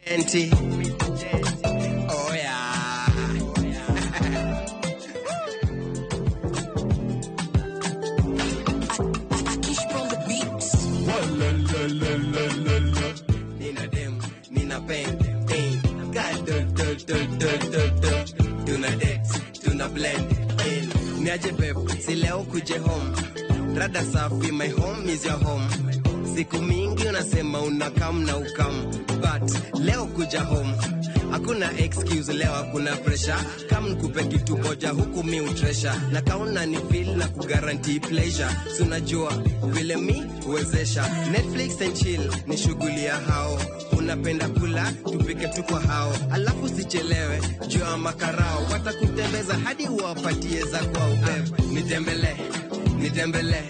Enti. Oh yeah. Nina dem, nina pen, tin. God, dul, dul, dul, dul, dul, dul. Tuna date, tuna blend in. Niaje babe, si leo kuje home. Rada safi, my home is your home. Siku mingi unasema unakam na ukam, but leo kuja home. Hakuna excuse leo, hakuna pressure. Kam nikupe kitu moja huku mi utresha. Na kauna ni feel na kuguarantee pleasure. Si unajua vile mi huwezesha. Netflix and chill ni shughuli ya hao. Unapenda kula tupike tu kwa hao. Alafu sichelewe jua makarao watakutembeza hadi uwapatie za kwao babe. Nitembele, nitembele,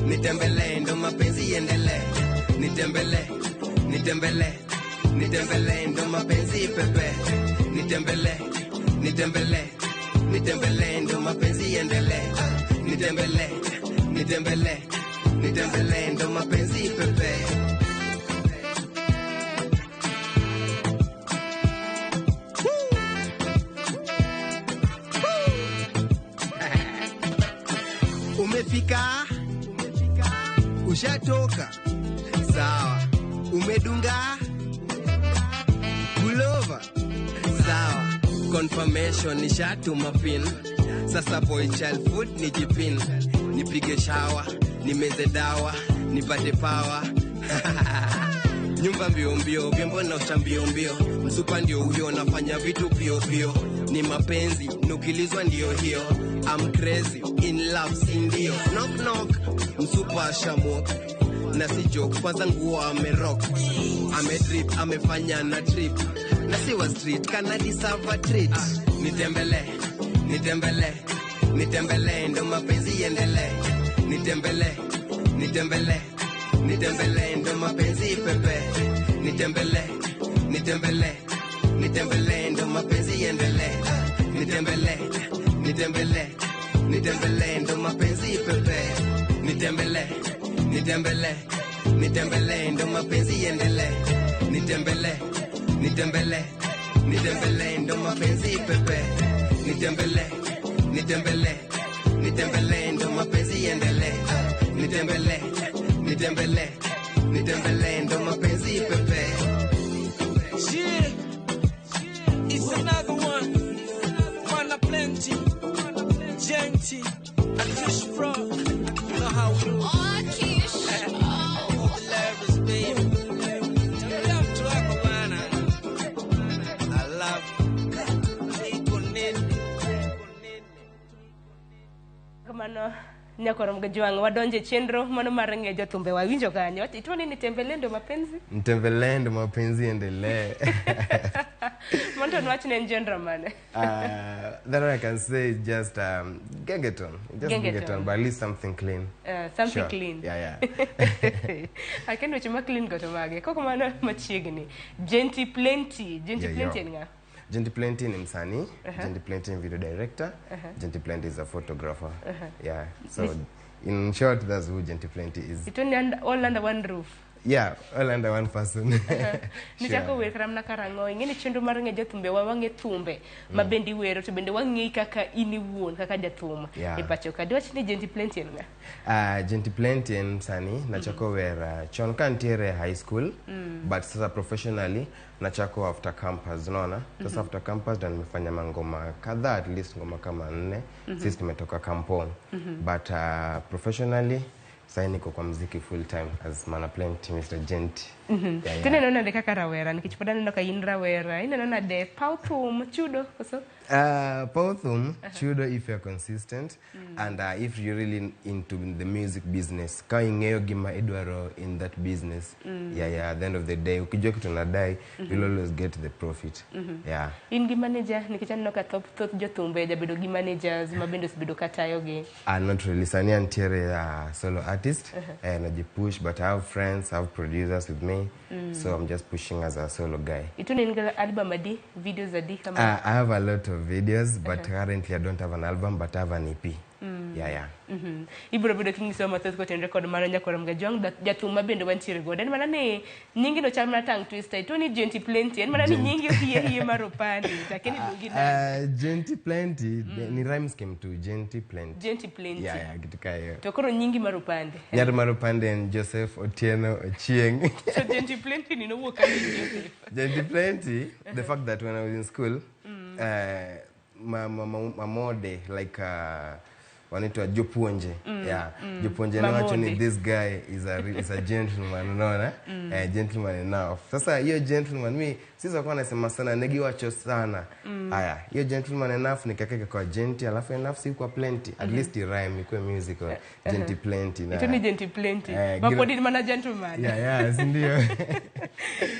nitembele ndo mapenzi iendelee. Nitembele, nitembele, nitembele ndo mapenzi ipepe. Nitembele, nitembele, nitembele ndo mapenzi iendelee. Nitembele, nitembele, nitembele ndo mapenzi ipepe. Umefika? Ushatoka? Sawa. Umedunga? Pullover? Sawa. Confirmation nishatuma pin. Sasa boy child food nijipin. Nipige shower, nimeze dawa, nipate power. Nyumba mbio mbio, vyombo naosha mbio mbio. Msupa ndio huyo nafanya vitu pio pio. Ni mapenzi, nukilizwa ndio hiyo. I'm crazy, in love si ndio. Knock knock, msupa ashamwok. Na si joke, kwanza nguo amerock. Amedrip, amefanya na trip. Na si wa street, kana deserve a treat. Nitembele, nitembele, nitembele ndo mapenzi iendelee. Nitembele, nitembele, nitembele ndo mapenzi ipepe. Nitembele, nitembele, nitembele ndo mapenzi iendelee. Nitembele, nitembele, nitembele ndo mapenzi ipepe. Nitembele, nitembele, nitembele ndo mapenzi iendelee. Nitembele, nitembele, nitembele ndo mapenzi ipepe. Nitembele, nitembele, nitembele ndo mapenzi iendelee. Nitembele, nitembele, nitembele ndo mapenzi ipepe. Yeah, it's another one. Mana Plenty, Genty, Akish Pro. You know how we do. Oh, Akish. Oh. The lovers, baby. Love to Aquaman. I love you. Kamano nyakoro mgajwang wadonje chenro mano mar ng'e jothumbe wawinjo kanyo. Ituo ni nitembele ndo mapenzi? Nitembele ndo mapenzi endelee. Mondo nwach ne en genre mane? That I can say is just gengeton. Just Gengeton. gengeton, but at least something clean. Something Sure. clean. Yeah, yeah. Akendo weche ma clean go to mage. Koko mano machiegni. Genty Plenty. Genty Yeah, Plenty yo. en ng'a? Genty Plenty ni msanii, Genty Plenty ni video director, Genty Plenty is a photographer. Yeah. So in short, that's who Genty Plenty is. Ituo ni all under one roof. Yeah, all under one person. Nichako Sure. wer kata mana karang'o ing'e ni chenro mar ng'e jothumbe wa wang'e thumbe ma bende iwero to bende wang'eyi kaka in iwuon kaka jathum Yeah. e pacho ka. Diwach ni Genty Plenty en ng'a? Genty Plenty en msanii nachako wer chon ka ntiere high school, but sasa professionally nachako after campus, unaona? Sasa after campus ndo nimefanya mangoma kadhaa, at least ngoma kama 4 sisi tumetoka kampo. But professionally sasa niko kwa muziki full time as Mana Plenty, Mr. Genty. Yeah, yeah. Tine neno nade kaka rawera nikech pod aneno ka in rawera ineno nade paw thum chudo koso? Paw thum chudo if you're consistent and if you're really into the music business. Ka ing'eyo gima idwaro in that business. Yeah, yeah, at the end of the day ukijua kitu unadai, you'll always get the profit. Yeah. In gi manager nikech aneno ka thoth jothumbe jabedo gi managers ma bende osebedo ka tayogi. Not really. Sani antiere solo artist. Najipush, but I have friends, I have producers with me. So I'm just pushing as a solo guy. Itune in gi album adi, videos adi kama? I have a lot of videos, but currently I don't have an album, but I have an EP. Yeah. Ibiro bedo kinyisowa mathoth kotenore kod mano nyakwar Mgajwang' jathum ma bende wantiere godo. En mana ni nyingino chal mana tongue twister. Ituo ni Genti Plenty. En mana ni nyingi hie hie mar opande. Lakini luongi nade? Genti Plenty ni rhyme scheme tu, Genti Plenty. Genti Plenty. Yeah, kitu kaa hiyo. To koro nyingi mar opande. Nyar mar opande en Joseph Otieno Ochieng. To Genti Plenty ni nowuok kanye Joseph? Genti Plenty, the fact that when I was in school, mamode like wanaitwa jopuonje. Yeah, jopuonje ne wacho ni Mamode. this guy is a gentleman, unaona? Gentleman enough. Sasa hiyo gentleman mi sisi wakuwa nasema sana negiwacho sana. Haya, hiyo gentleman enough nikakeka kwa genti, alafu enough si kwa plenty. At least i rhyme ikuwe musical. Genti Plenty na. Ito ni Genti Plenty. Eh, Ma pod in mana gentleman. Yeah, si ndio?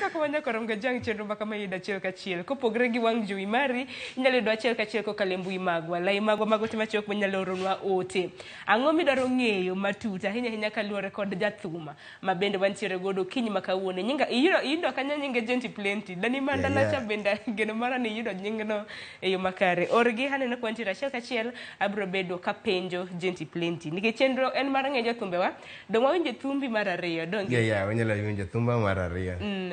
Kaka wanyakoro Mgajwang' chenro ma kama yudo achiel kachiel. Kopogre gi wang' jowi mari, inyalo yudo achiel kachiel kokalo e mbui magwa. Lai magwa mago te machuok minyalo oronwa ote. Ang'o midwaro ng'eyo matut ahinya ahinya kaluwore kod jathuma ma bende wantiere godo okinyi ma kawuono. Nyinga iyudo kanyo nyinge Genti Plenty. Dani Mandala cha bende geno mara ni iyudo nyingno e yo makare. Orgi aneno ka wantiere achiel kachiel abiro bedo kapenjo Genti Plenty. Nikech chenro en mar ng'eyo jothumbewa, dong' wawinjo thumbi mar ariyo, donge? Yeah, wanyalo winjo thumba mar ariyo.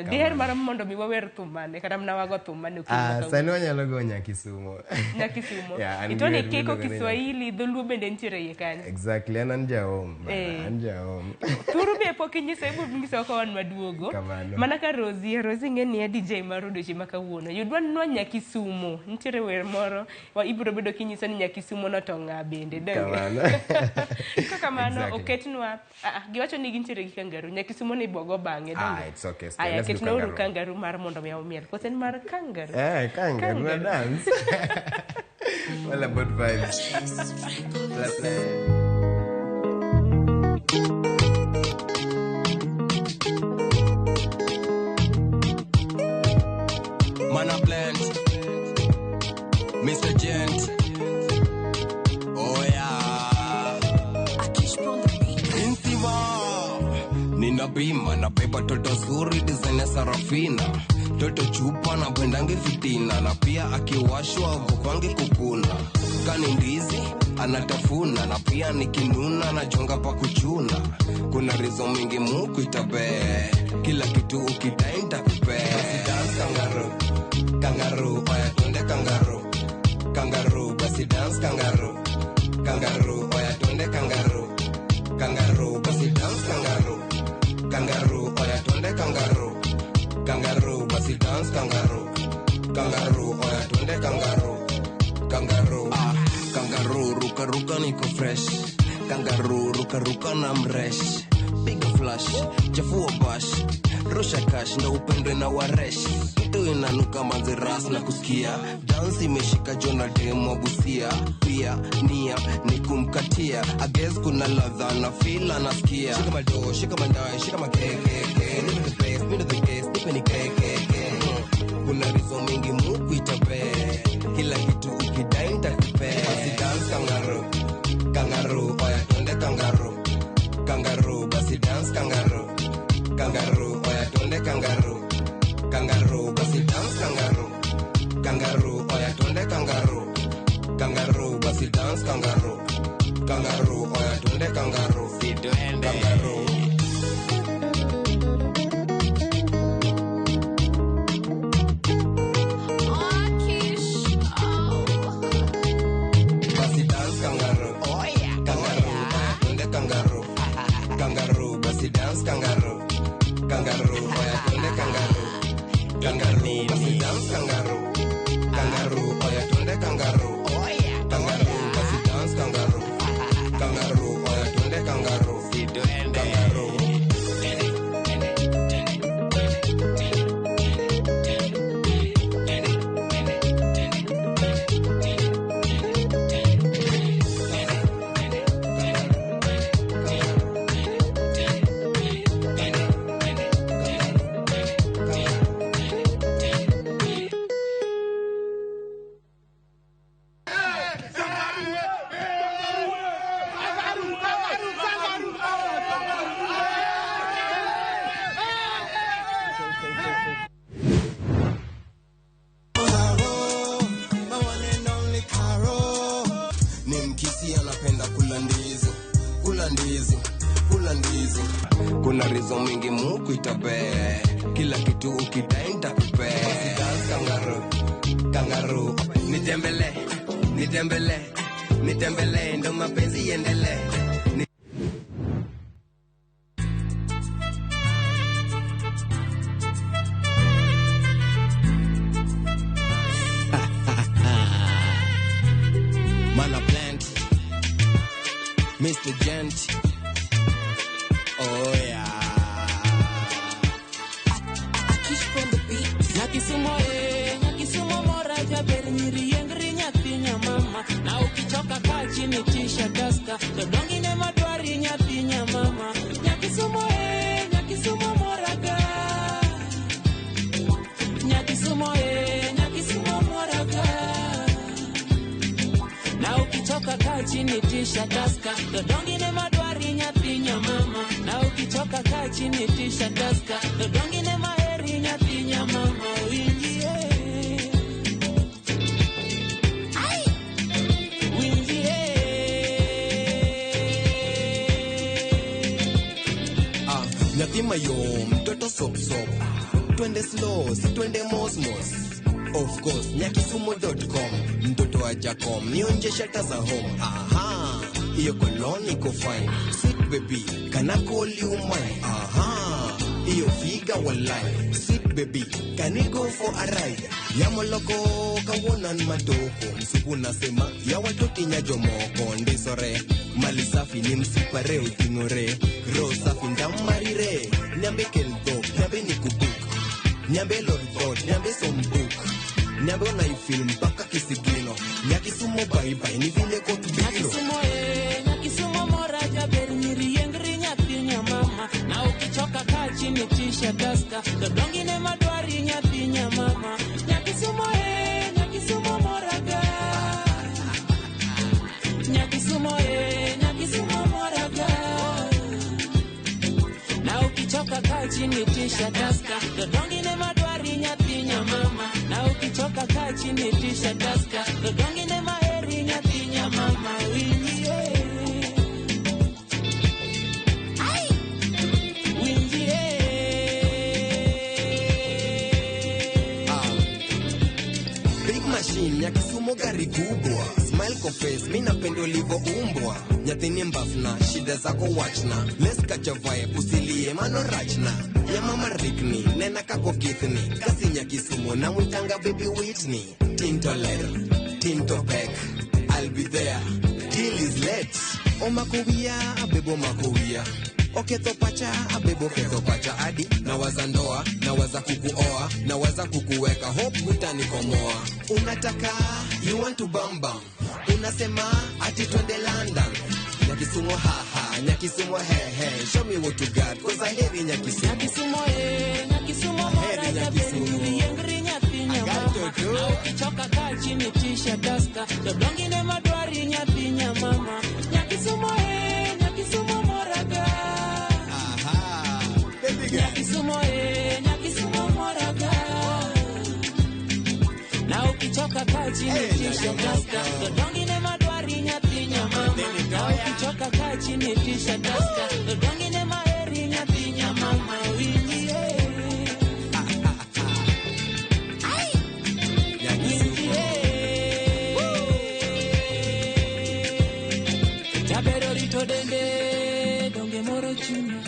Diher mar mondo mi wawer thum mane kata mana wago thum mane okinyi ma Ah, kawuono? sani wanyalo go Nyakisumo. Nyakisumo. Yeah, an Ituo gi ni wer kiko miluongo ni Kiswahili, dholuo bende nitiere iye kanyo. Exactly, an jaom bana, an jaom. Thuru be pok inyiso, ibo nyiso ka wan maduogo. Kamano. Mana ka Rosie, Rosie ng'e ni e DJ mar odiochieng' ma kawuono. Yudwa nwa Nyakisumo. Nitiere wer moro wa ibiro bedo kinyiso ni Nyakisumo no to ng'a bende. Donge? Kamano. Kakamano Exactly. oketnwa, giwacho ni gintiere gi kangaroo. Nyakisumo ni ibogo bang'e. Ah, donge? it's okay. It's okay. Aya, Let's do ketnwa uru kangaroo. kangaroo mar mondo mi omiel. Koso en mar kangaroo? Eh, kangaroo Kangaroo. dance. All about vibes. Play, play. Man a plant, Mr. Gent. Oh yeah. Intima. Nina bima nabeba toto zuri design ya Sarafina. Toto chupa na bwendange fitina na pia akiwashwa ogopwange kukuna. Kani ndizi anatafuna na pia nikinuna najonga pa kuchuna. Kuna rizo mingi muku itabe. Kila kitu ukidai nitakupe. Basi dance kangaroo, kangaroo, oya twende kangaroo, kangaroo, basi dance kangaroo, kangaroo, oya twende kangaroo, kangaroo, basi dance kangaroo, kangaroo, oya twende kangaroo, kangaroo, basi dance kangaroo, kangaroo, oya twende kangaroo, kangaroo, ah, kangaroo, ruka ruka niko fresh, kangaroo, ruka ruka na mresh, piga flash, chafua bash, rusha cash ndo upendwe na waresh, kitu inanuka manzi ras na kusikia, dance imeshika jona demo busia, pia nia ni kumkatia, ages kuna ladha na feel anasikia, shika mado, shika mandai, shika makekeke, nipe the best, nipe the guest, nipe ni kekeke, kuna rizo mingi muku itape, kila kitu ukidai nitakupe, basi dance kangaroo, kangaroo, oya twende kangaroo, kangaroo, basi dance kangaroo, kangaroo, oya twende kangaroo, kangaroo, basi dance kangaroo, kangaroo, oya twende kangaroo, kangaroo, basi dance kangaroo, kangaroo, oya twende kangaroo, si twende kangaroo. Basi dance kangaroo. Oh yeah. Kangaroo. Oya twende kangaroo. Kangaroo. Basi dance kangaroo. Kangaroo. Oya twende kangaroo. Kangaroo. Basi dance kangaroo. Kangaroo. Oya twende kangaroo. Oh yeah. Kangaroo. Basi dance kangaroo. Kula ndizi, kula ndizi. Kuna rizo mingi muku itabe. Kila kitu ukidai nitakupe. Basi dance kangaroo, kangaroo. Nitembele, nitembele, nitembele ndo mapenzi iendelee. Mana plant, Mr. Gent. Oh yeah. Nyakisumo eh, Nyakisumo mora jaber nyiri yengri nyathi nyamama. Na ukichoka kaa chini tisha dasta, to dongine madwari nyathi nyamama. Nyakisumo eh, Nyakisumo mora ga. Nyakisumo eh, Nyakisumo mora ga. Na ukichoka kaa chini tisha taska, to dongine madwari nyathi nyamama. Na ukichoka kaa chini tisha taska, to dongine maheri nyathi nyamama. Winjie. Ai! Winjie. Ah, nyathi mayom, toto sop sop. Twende slow, si twende mosmos. Of course, nyakisumo.com. Mtoto wa Jacom, nionje shata za home. Aha, hiyo koloni iko fine. Sweet baby, can I call you mine? Aha, hiyo figa walai. Sweet baby, can we go for a ride? Ya moloko kawonan matoko. Msupu nasema ya watoti nyajomoko. Ndisore, mali safi ni msipare utingore. Roho safi ndamarire. Nyambe keldo, nyambe nikubuk. Nyambe lordot, nyambe sombuk. Nyambe unaifil mpaka kisigino. Nyakisumo bye bye, ni vile kotubiro. Nyakisumo eh, Nyakisumo mora jaber nyiri yengri nyathi nyamama. Na ukichoka kaa chini tisha taska, to dongine madwari nyathi nyamama. Nyakisumo eh, Nyakisumo mora ga. Nyakisumo eh, Nyakisumo mora ga. Na ukichoka kaa chini tisha taska, to dongine madwari nyathi nyamama. Na ukichoka kaa chini tisha taska, to dongine maheri nyathi nyamama. Winjie. Ai! Winjie. Ah. Big machine Nyakisumo gari kubwa. Smile kwa face, mi napenda ulivyoumbwa. Nyathini mbafna, shida zako wachna. Let's catch a vibe, usilie mano rachna. Ya mama rikni, nena kako kithni. Kasi Nyakisumo na mwitanga baby Whitney. Tinto ler, tinto pek, I'll be there till is late. Omakowia, abebo makowia. Oketho pacha, abebo ketho pacha adi. Nawaza ndoa, nawaza kukuoa, nawaza kukuweka, hope hutanikomoa. Unataka, you want to bam bam. Unasema ati twende London. Nyakisumo haha, Nyakisumo hehe. Show me what you got, cause I heri Nyakisumo. Nyakisumo eh, Nyakisumo mora Heri jaber Nyakisumo. nyiri yengri nyathi nyamama. Agatoto. Na ukichoka kaa chini tisha taska, to dongine madwari nyathi nyamama. Nyakisumo eh, Nyakisumo mora ga. Aha, baby girl. Nyakisumo eh, Nyakisumo mora ga. Na ukichoka kaa chini Hey, tisha taska, to dongine madwari nyathi nyamama. Na ukichoka kaa chini tisha taska, to dongine maheri nyathi nyamama. Winjie. Nyakisumo. Jabero rito dende donge moro chunya.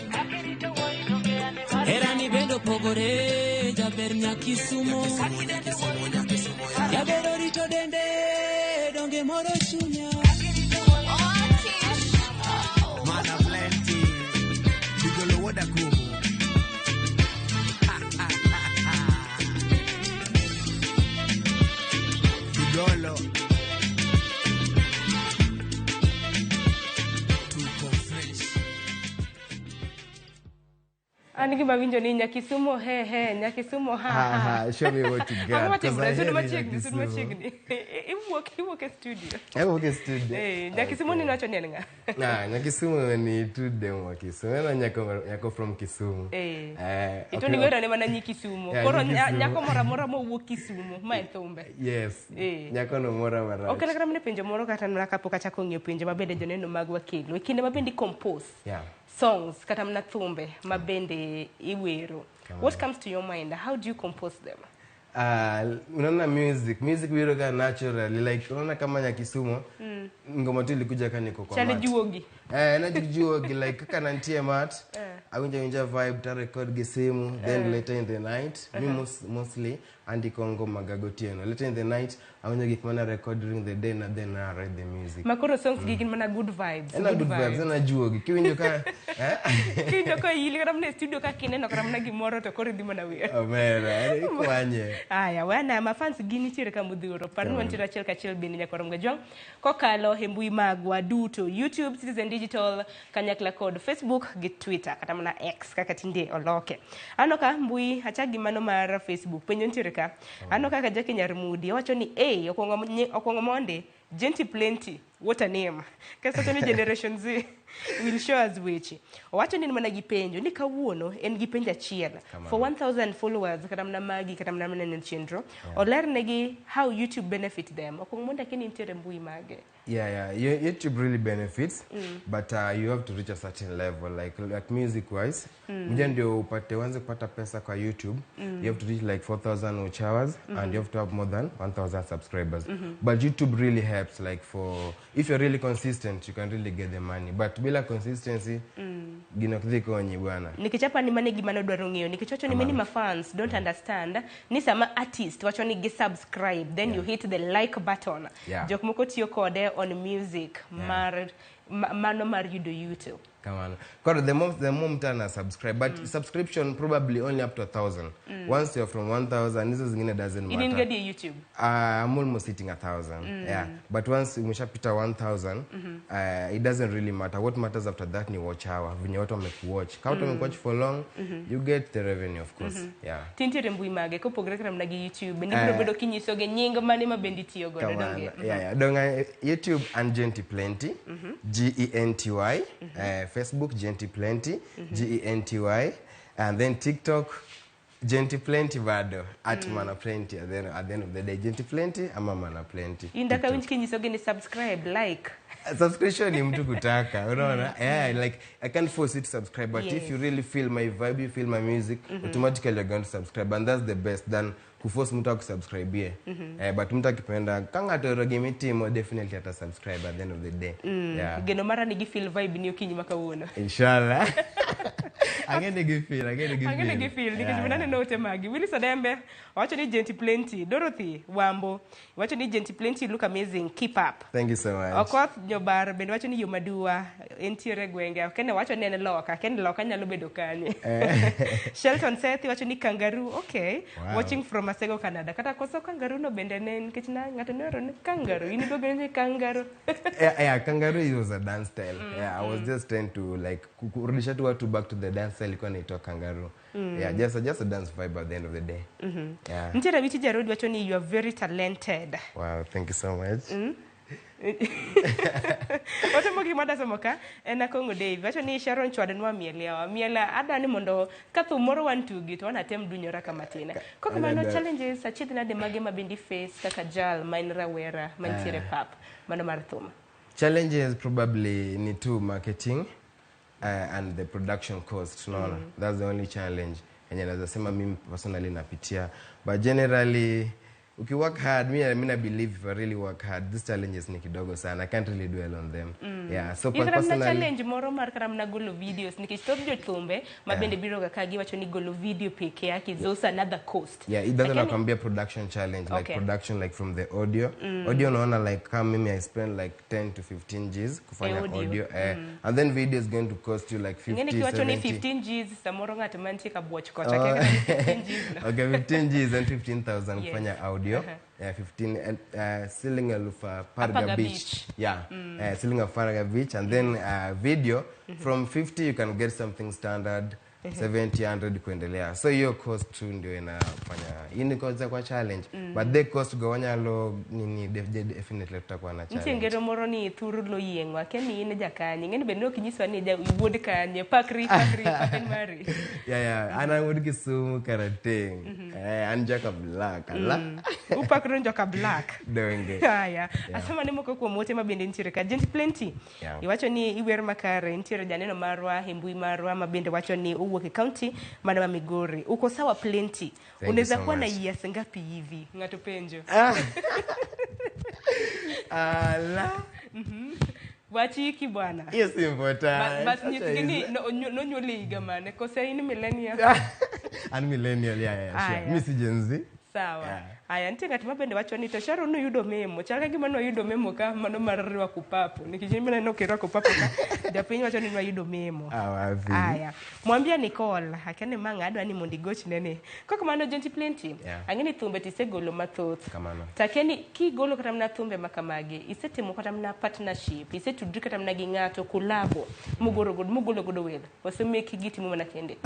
Herani bendo pogore jaber Nyakisumo. Jabero rito dende donge moro chunya. Mana plenty. Bigolo woda kumu. Bigolo. Tuko fresh. An gima winjo ni Nyakisumo he he, Nyakisumo ha Ha ha. ha, show me what you Ang'o got. matimore? 'Cause I Sud hear ni machiegni, sud Nyakisumo. machiegni. Iwuok e studio. Awuok e studio. Eh, Nyakisumo ni nowacho ni en ng'a? Nah, Nyakisumo ni tu dem wa Kisumu. Ena nyako from Kisumu. Eh. Eh, Ito ni wero ne mana nyi Kisumo. Yeah, Koro nyi Kisumu. nyako moro amora mowuok Kisumo, ma e thumbe. Yes. Eh. Nyako no mora marach. Ok kata mana penjo moro kata mana kapok achako ng'iyo penjo ma bende joneno magwa kelo. E kinde ma bende compose Yeah. songs kata mana thumbe ma bende iwero. What comes to your mind? How do you compose them? Unaona music biro ka naturally, like unaona kama Nyakisumo ngoma tu ilikuja ka niko kwa Chale mat. juogi. Eh, najuogi like kaka nantie mat awinjo winja vibe ta record gi simu, then later in the night mi mostly andiko ngoma ga gotieno. Later in the night awinjo gik mana record during the day na then I write the music. Ma koro songs gi gin mana good vibes. Ena good vibes, ena juogi. Kiwinjo ka eh? Kiwinjo ka ili kata mana e studio ka kineno kata mana gimoro to koro idhi mana wer. Omera, ikwanye. Aya, wana mafans gi nitiere ka modhuro. Par ni wantiere achiel kachiel bende nyaka rom gajwang' kokalo e mbui magwa duto, YouTube, Citizen Digital, kanyakla kod Facebook gi Twitter kata mana X kaka tinde oloke. Aneno ka mbui achak gi mano mar Facebook. Penjo nitiere ka. Aneno kaka Jackie Nyarmudi owacho ni hey, okwongo mondi Genty Plenty, what a name. Kasto wacho ni Generation Z will show us weche. Owacho ni en mana gi penjo ni kawuono en gi penjo achiel. For 1000 followers kata mana magi kata mana maneno chenro. Olernegi how YouTube benefit them. Okwongo mondo akia ni nitiere mbui mage. Yeah. YouTube really benefits, but you have to reach a certain level, like music wise. Mja ndio upate uanze kupata pesa kwa YouTube, you have to reach like 4,000 watch hours and you have to have more than 1,000 subscribers. But YouTube really helps, like for if you're really consistent, you can really get the money. But bila consistency, gino ok dhi konyi bwana. Nikech apa ni mane gima nodwaro ng'eyo nikech wacho ni many ma fans don't understand ni sama artist wacho ni gi subscribe, then you hit the like button. Jok moko tiyo kode on music mar mano mar yudo YouTube. Kamano. Koro the more mtu ana subscribe, but subscription probably only up to 1,000. Once you're from 1,000, hizo zingine doesn't In matter. gadi e YouTube. I'm almost hitting 1,000. Yeah. But once umeshapita 1,000, it doesn't really matter. What matters after that ni watch hour. Venye watu wamekuwatch. Kama watu wamekuwatch for long, you get the revenue, of course. Yeah. Tintiere mbui mage kopogre kata mana gi YouTube. Ni biro bedo kinyisoge nying mane ma bende itiyo godo Kamano. donge. Yeah. Donga YouTube and Genty Plenty, Genty. Facebook Genty Plenty, Genty, and then TikTok Genty Plenty bado at Mana Plenty. At the end of the day, Genty Plenty ama Mana Plenty. In daka winj kinyisogi ni subscribe, like. Subscription ni mtu kutaka, unaona? Yeah, like I can't force you to subscribe, but if you really feel my vibe, you feel my music, automatically you're going to subscribe, and that's the best than kuforce mtu akusubscribe. Eh, but mtu akipenda ka ng'ato ohero gimitimo, definitely ata subscribe at the end of the day. Yeah. Geno mara ni gi feel vibe ni okinyi ma kawuono. Inshallah. Ang'e ni gi feel, ang'e ni gi Ang'e ni feel. gi feel nikech Yeah, yeah, aneno ote magi. Willis Adembe wacho ni Genty Plenty, Dorothy Wambo wacho ni Genty Plenty look amazing, keep up. Thank you so much. Okoth Nyobar bende wacho ni yo madua entiere gwenge. Kene wacho ni en loka, kene loka nyalo bedo kanye. Shelton Sethi wacho ni kangaroo, okay. Wow. Watching from Masego, Canada. Kata koso kangaroo no bende ne nikech na ng'ato ne oro ni kangaroo, in iluongo ni kangaroo. Yeah, kangaroo, it was a dance style. Yeah, I was just trying to like kurudisha tu watu back to the dance style ilikuwa inaitwa kangaroo. Yeah, just a dance vibe at the end of the day. Yeah. Nitiere Awiti Jarodi wacho ni you are very talented. Wow, thank you so much. Ote mogik madasomo ka en Akong'o Dave wacho ni Sharon chwadnwa miel yawa miel adwa ni mondo ka thum moro wan tugi to wanatem dunyora ka matin. Kok mano Anya challenges achiedh nade mage ma bende face kaka jal ma en rawera mantiere pap mano mar thum. Challenges probably ni tu marketing and the production cost. No, that's the only challenge yenye naweza sema mimi personally napitia, but generally ukiwork hard, mi na believe if I really work hard, these challenges ni kidogo sana. I can't really dwell on them. Yeah, so In kata mana personally challenge moro mar kata mana golo videos nikech thoth jothumbe ma bende biro ga ka giwacho ni golo video peke yake is also another cost. Yeah, it doesn't Lakini- nakwambia production challenge, like production, like from the audio. Audio unaona like kama mimi I spend like 10 to 15 Gs kufanya Eh, audio. audio, and then video is going to cost you like 50, Ing'eni kiwacho ni 70. 15 Gs samoro ng'at mantie ka buoch kocha kia kata ni 15 Gs no. Okay, 15 Gs and 15,000 Yes. kufanya audio. Yeah, 15 siling elfu Apar Parga gabich. Beach. Yeah, siling elfu Parga Beach, and then video from 50 you can get something standard. 70 100 kuendelea. So hiyo cost tu ndio inafanya hii ni cause kwa challenge, but the cost go wanyalo nini, definitely tutakuwa na Nitie challenge. Ngero moro ni thuru lo yieng'o akia ni in jakanye ing'eni bende ok inyiswa ni ja wuod kanye pakri pakri pak en mari. Yeah, an awuod Kisumu Karateng. Eh, an joka black ala. Upakro joka black. Donge. Haya, asoma ne moko kuom ote ma bende nitiere ka. Gent Plenty. Yeah. Iwacho ni iwer makare, nitiere janeno marwa e mbui marwa ma bende wacho ni owuok e county mana ma Migori. Uko sawa Plenty. Thank you Unaweza so kuwa na much. years ngapi hivi? Ng'ato penjo. Ala. Wachiki bwana. Hiyo si important. Bas Acha nyisgi ni hizo. nonyuoli higa mane? Kose in millennial? An millennial, yeah, sure. Aya. Mi si Gen Z. Sawa. Yeah. Aya, nitie ng'at ma bende wacho ni to Sharon noyudo memo. Chal ka gima noyudo memo ka mano mar rwako papo. Nikech in bende nok irwako papo ka. Japiny wacho ni nwayudo memo. Ah, wapi. Aya. Mwambia Nicole, akia ni ma ng'adwa ni mondo igochne ni. Kok mano Genty Plenty. Yeah. Ang'e ni thumbe tisegolo mathoth. Kamano. To akia ni kigolo kata mana thumbe ma kamagi, isetimo kata mana partnership, isetudri kata mana gi ng'ato collabo mugoro godo mugolo godo wer. Koso meki gitimo mana kende.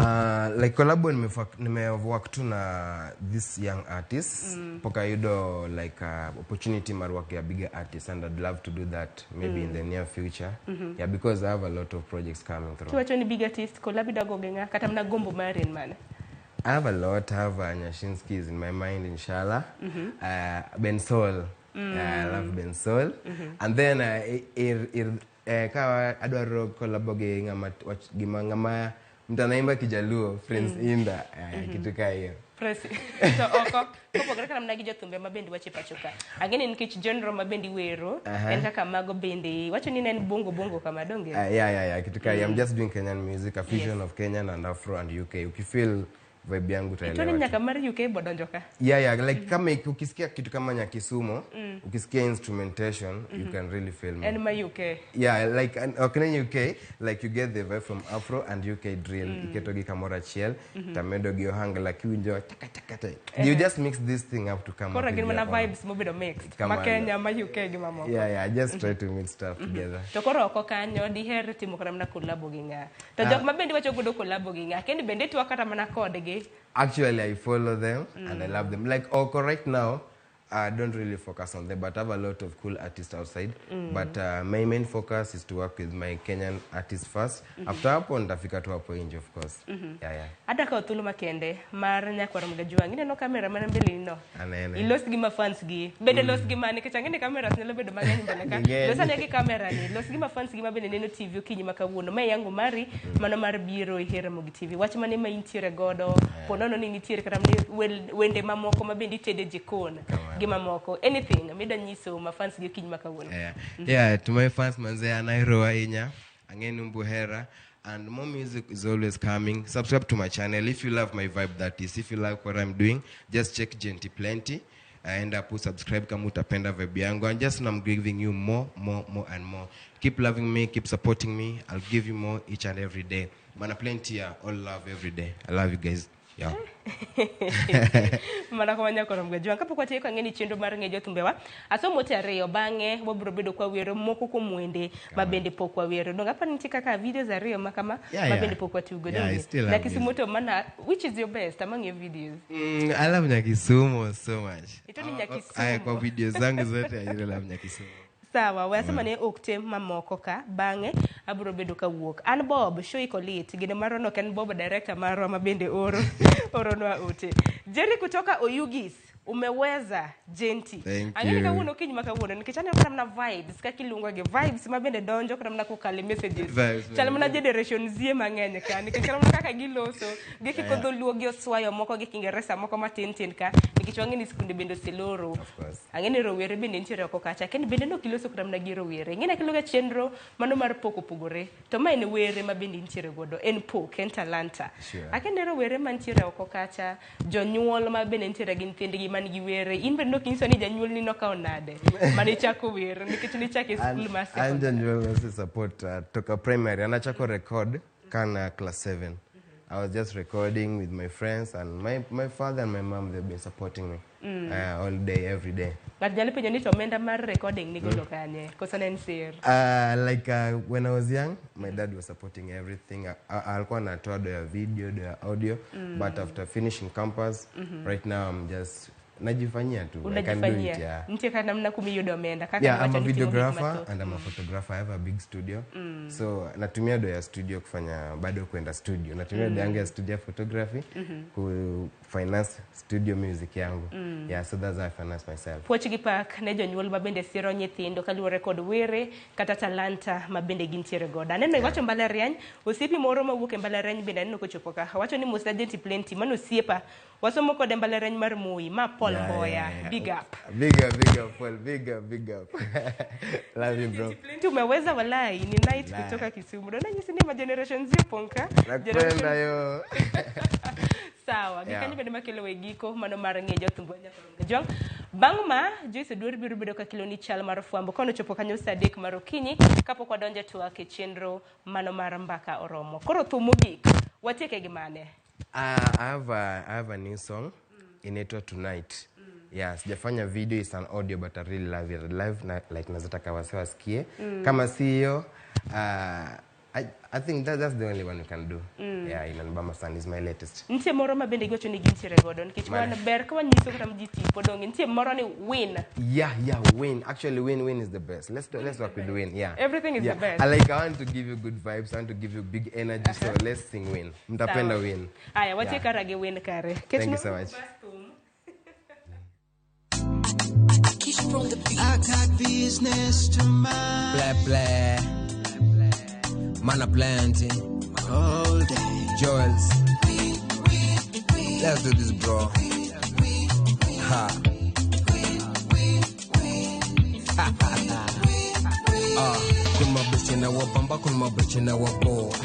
Like collabo nimework tu na this young artist mpaka yudo like opportunity mar work ya bigger artist, and I'd love to do that maybe in the near future, yeah, because I have a lot of projects coming through. Kiwacho ni big artist, collab idwa go gi ng'a kata mana gombo mari en mane? I have a lot. I have Nyashinsky is in my mind, inshallah. Ben Sol. I love Ben Sol. And then kawa adwaro collabo gi ng'ama gima ng'ama mtu anaimba Kijaluo, Prince Inda, kitu kaa hiyo. Presi. To oko kopogore kata mana gi jothumbe ma bende wacho e pacho ka. Ang'e ni nikech genre ma bende iwero en kaka mago bende wacho ni ne en bongo bongo kama donge. Yeah, kitu kaa hiyo. I'm just doing Kenyan music, a fusion of Kenyan and Afro and UK. Ukifeel vibe yangu Itoni utaelewa tu. nyaka mar UK bodonjo ka. Yeah, like kama ukisikia kitu kama Nyakisumo, ukisikia instrumentation, you can really feel me. En ma UK. Yeah, like ok ne UK, like you get the vibe from Afro and UK drill. Iketo gi kamoro achiel, tamedo gi ohangla kiwinjo chaka chaka te. You just mix this thing up to come Koro up with gin mana your own. vibes mobedo mixed. Ma Kamano. Kenya, ma UK gi mamoko. Yeah, just try to mix stuff together. To koro oko kanyo diher timo kata mana collabo gi ng'a. To jok ma bende wacho godo collabo gi ng'a, kendi bende itwak kata mana kodgi. Actually, I follow them and I love them. Like Oko right now, I don't really focus on them, but I have a lot of cool artists outside. But my main focus is to work with my Kenyan artists first. After hapo nitafika tu hapo nje, of course. Yeah. Adwa kawo thuolo makende mar nyakwar Mgajwang'. Ineno kamera mana mbele ni no. Anene. Ilos gi ma fans gi. Bende los gi ma nikech ang'e ni cameras nyalo bedo mang'eny mbele ka. Ging'eny. Los ane gi kamera ni. Los gi ma fans gi ma bende neno TV okinyi ma kawuono. Ma e yango mari mano mar biro e Ramogi TV. Wach mane ma intiere godo. Po nono ni nitiere kata mana wende mamoko ma bende itede jikon. Gi mamoko. Anything mida nyiso ma fans gi okinyi ma kawuono. Yeah, to my fans manze, anairo ahinya. Ang'e ni umbuhera. And more music is always coming. Subscribe to my channel if you love my vibe, that is. If you like what I'm doing, just check Genty Plenty. And put subscribe kama utapenda vibe yangu. And just I'm giving you more, more, more and more. Keep loving me, keep supporting me. I'll give you more each and every day. Mana Plenty, yeah, all love every day. I love you guys. Yeah. Mana kama nyakwar Mgajwang'. Kapok watieko ang'e ni chenro mar ng'e jothumbewa asomo ote ariyo bang'e wabiro bedo kwa wero moko kuom wende ma bende pok wawero. Donge aparo ni nitie kaka videos ariyo ma kama ma bende pok watugo. Yeah, I Donge? still have Nyakisumo to mana which is your best among your videos? I love Nyakisumo so much. Ito ni Nyakisumo. Aya, kwa video zangu zote I really love Nyakisumo. Sawa, we asema ne ok tem mamoko ka bang'e abiro bedo kawuok. An Bob show iko lit gino marwa no ok en Bob director marwa ma bende oro oronwa ote. Jerry kutoka Oyugis umeweza Genty. Thank Ang'e ni you. kawuono okinyi ma kawuono nikech aneno kata mana vibes kaka iluongo gi vibes ma bende donjo kata mana kokalo e messages. Vibes, Chal mana generation Z mang'eny ka nikech kata mana kaka giloso gikiko dholuo gi oswayo moko gi Kiingereza moko matin tin ka nikech wang'e ni skunde bende oseloro. Of course. Ang'e ni rowere bende nitiere oko kacha kendo bende nok iloso kata mana gi rowere. Ing'e ni akiluongo chenro mano mar pok opogore to ma en were ma bende intiere godo en pok en talanta. Sure. Akia ni rowere mantiere oko kacha jonyuol ma bende nitiere gi nyithindgi man gi were in bende nok inyiso ni janyuolni nokawo nade mane ichako wer nikech nichako e skul mar An secondary. janyuol ose support toka primary anachako record kana class 7. I was just recording with my friends and my father and my mom, they've been supporting me. All day, every day. Ng'ato nyalo penjo ni to omenda mar recording nigolo kanye? Koso ne en sir? Like when I was young, my dad was supporting everything. Alikuwa anatoa do ya video, do ya audio, but after finishing campus, right now I'm just najifanyia tu. I can do it, Unajifanyia. yeah. Nitie kata namna kumiyudo omenda kaka Yeah, I'm iwacho a ni timo gik videographer mathoth. And I'm a photographer. I have a big studio. So natumia do ya studio kufanya bado kwenda studio. Natumia do yangu ya studio photography ku finance studio music yangu. Yeah, so that's how I finance myself. Puoch gi pak ne jonyuol ma bende siro nyithindo kaluwore kod were kata talanta ma bende gintiere godo. Aneno iwacho mbalariany, osiepi moro mawuok e mbalariany bende aneno kochopo ka. Wacho ni mos Agent Plenty, mano osiepa. Wasomo kode mbalariany mar Moi, ma Paul Mboya. Big up. Big up, big up, Paul. Big up, big up. Love you, bro. Agent Plenty umeweza walai, ni night Walai. Kutoka Kisumu. Dona nyisi ni ma generation Z ponka. Nakupenda yo. Sawa, gikanyo bende makelo e giko mano mar ng'e jothumbo nyaka jwang'. Bang' ma Joyce Oduor biro bedo ka keloni chal mar fwambo kono chopo kanyo saa 3 mar okinyi kapok wadonjo e twak e chenro mano mar mbaka oromo. Koro thum mogik watieke gi mane? I have a new song inaitwa Tonight. Yeah, sijafanya video, it's an audio, but I really love it. Live na, like nazataka wase wasikie. Kama si hiyo, I think that's the only one we can do. Yeah, inanibamba sana, is my latest. Nitie moro ma bende giwacho ni gintiere godo nikech Mane? wan ber ka wanyiso kata ji tipo donge nitie moro ni win. Yeah, win. Actually, win, win is the best. Let's work with win. Yeah. Everything is the best. I want to give you good vibes. I want to give you big energy. So let's sing win. Mtapenda Sawa. Win. Aya, watiek Yeah. kara gi win kare. Thank you so much. Bas thum. I got business to mind Blah blah. Man a plenty. All day. Joels. Let's do this, bro. Ha. Ah, kuna mabeche na wabamba, kuna mabeche na wabo.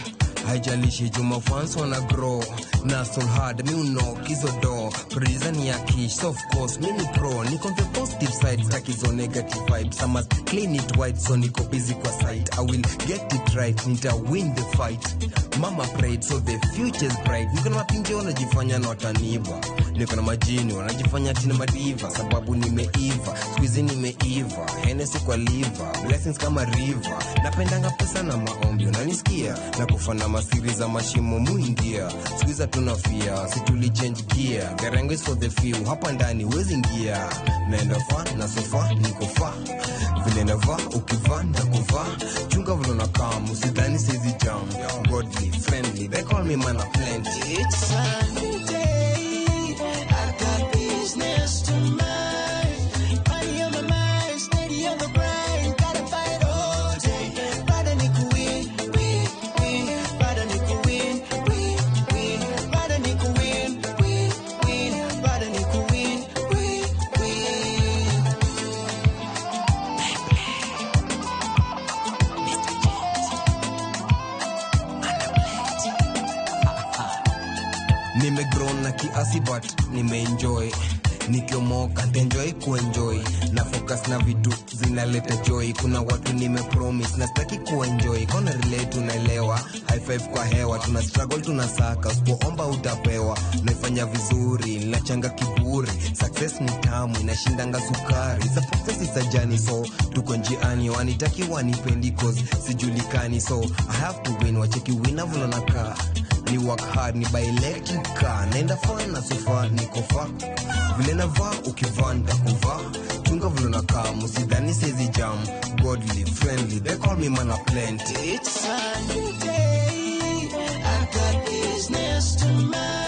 Haijalishi juma fans wana grow na so hard mi unock hizo door. Producer ni Akish, so of course mi ni pro, niko on the positive side, staki hizo negative vibes. I must clean it white, so niko busy kwa site. I will get it right, nita win the fight. Mama prayed, so the future's bright. Niko na mapinje wanajifanya na wataniba, niko na majini wanajifanya tina madiva, sababu nimeiva squeezy, nimeiva Hennessy kwa liver, blessings kama river. Napendanga pesa na maombi, unanisikia, na kufana masiri za mashimo muingia squeeze, tunafia si tuli change gear. Gerengo is for the few, hapa ndani wezi ingia. Naenda fa na sofa, niko fa vile navaa, ukivaa ndakuvaa, chunga vile unakam, usidhani sizi jam. Godly friendly, they call me man of plenty. It's Sunday. I got business to mind. Money on my mind, steady on the grind. Gotta fight all day. Bado niko win, win, win. Bado niko win, win, win. Bado niko win, win, win. Bado niko win, win, win. Nimegrown na kiasi but nimeenjoy, nikiomoka ntaenjoy kuenjoy na focus na vitu zinaleta joy. Kuna watu nimepromise na sitaki kuenjoy kona relate, unaelewa? High five kwa hewa, tuna struggle, tunasaka, usipoomba utapewa. Naifanya vizuri, nachanga kiburi, success ni tamu, inashindanga sukari. It's a process, it's a journey, so tuko njiani, wanitaki wanipendi cause sijulikani, so I have to win. Wacheki wina vulonaka ni work hard, ni buy electric car, naenda far na sofa, niko fa vile navaa, ukivaa nitakuvaa, chunga vile unakaa, msidhani sizi jam. Godly friendly, they call me man of plenty. It's a new day. I got business to mind.